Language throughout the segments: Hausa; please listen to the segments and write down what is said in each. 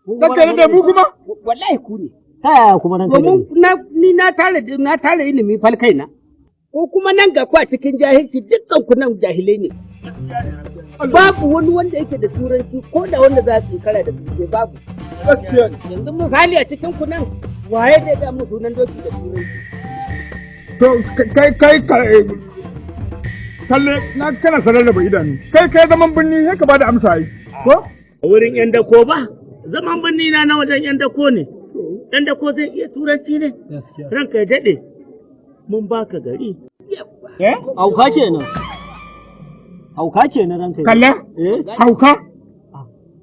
Ranka ya daɗe, mu kuma? Wallahi ku ne. Ta yaya kuma, ranka ya Domin daɗe? na ni na tara ilimi fal kaina. Ko kuma nan ga ku a cikin jahilci, dukkan ku nan jahilai ne. Babu wani wanda yake da turanci ko da wanda za su kara da turanci, babu. Gaskiya ne. Yanzu misali, a cikin ku nan waye zai ga mu sunan doki da turanci? To kai kai ka kalle na kana sanar da idanu. Kai kai zaman birni, sai ka bada amsa ai. Ko? Wurin yan dako ba, zaman birni na na wajen yan dako ne. Yan dako zai iya turanci ne? Ranka ya daɗe, mun baka gari. Eh? Hauka kenan. Hauka kenan, ranka ya daɗe. Kalla? Eh? Hauka?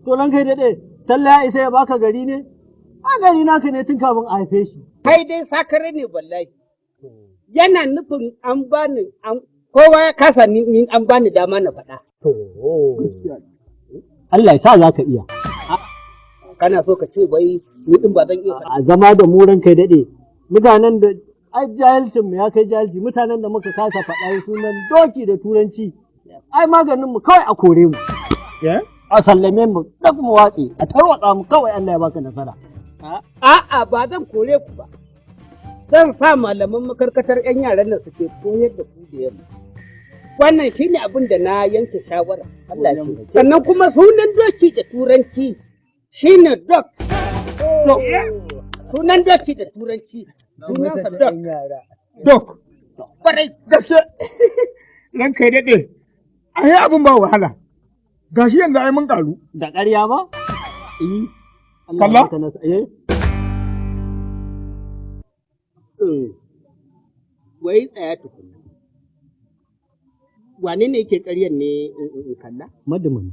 To ranka ya daɗe, Sallah ya isa ya baka gari ne? A gari naka ne tun kafin a haife shi. Kai dai sakare ne wallahi. Yana nufin an bani an kowa ya kasa, ni an bani dama na faɗa. To. Allah ya sa za ka iya. Kana so ka ce wai ni din ba zan iya faɗa? A zama da mu, ranka ya daɗe. Mutanen da ai jahilcin mu ya kai jahilci, mutanen da muka kasa faɗa sunan doki da turanci. Ai maganin mu kawai a kore mu. Eh? A sallame mu duk mu watse, a tarwatsa mu kawai, Allah ya baka nasara. A'a, ba zan kore ku ba. Zan sa malaman makarkatar 'yan yaran nan suke koyar da ku da yamma. Wannan shine abin da na yanke shawara. Allah ya taimake. Sannan kuma sunan doki da turanci shine dog. Dog. Sunan doki da turanci sunansa dog. Dog. Kwarai. Gaskiya. Ranka ya daɗe. Ai abin ba wahala. Gashi yanzu ai mun karu. Da ƙarya ba? Eh. Allah ya Kalla? baka nasara. Eh? Wai tsaya tukuna. Wane ne yake ƙaryan ne in kalla? Madumin.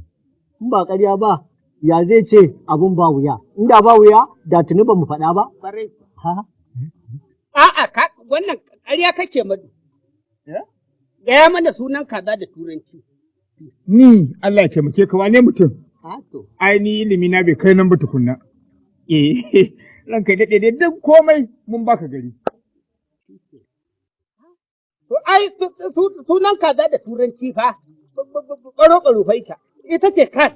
In ba ƙarya ba, ya zai ce abun ba wuya? Inda ba wuya, da tuni ba mu faɗa ba. Kwarai. Ha? A'a, wannan ƙarya kake, Madu. Gaya mana sunan kaza da turanci. Ni Allah ya taimake ka, wane mutum? Ha to. Ai ni ilimi na bai kai nan ba tukunna. Eh, ranka ya daɗe dai, duk komai mun baka gari. To ai sunan kaza da turanci fa baro baro fa ita. Ita ce cat.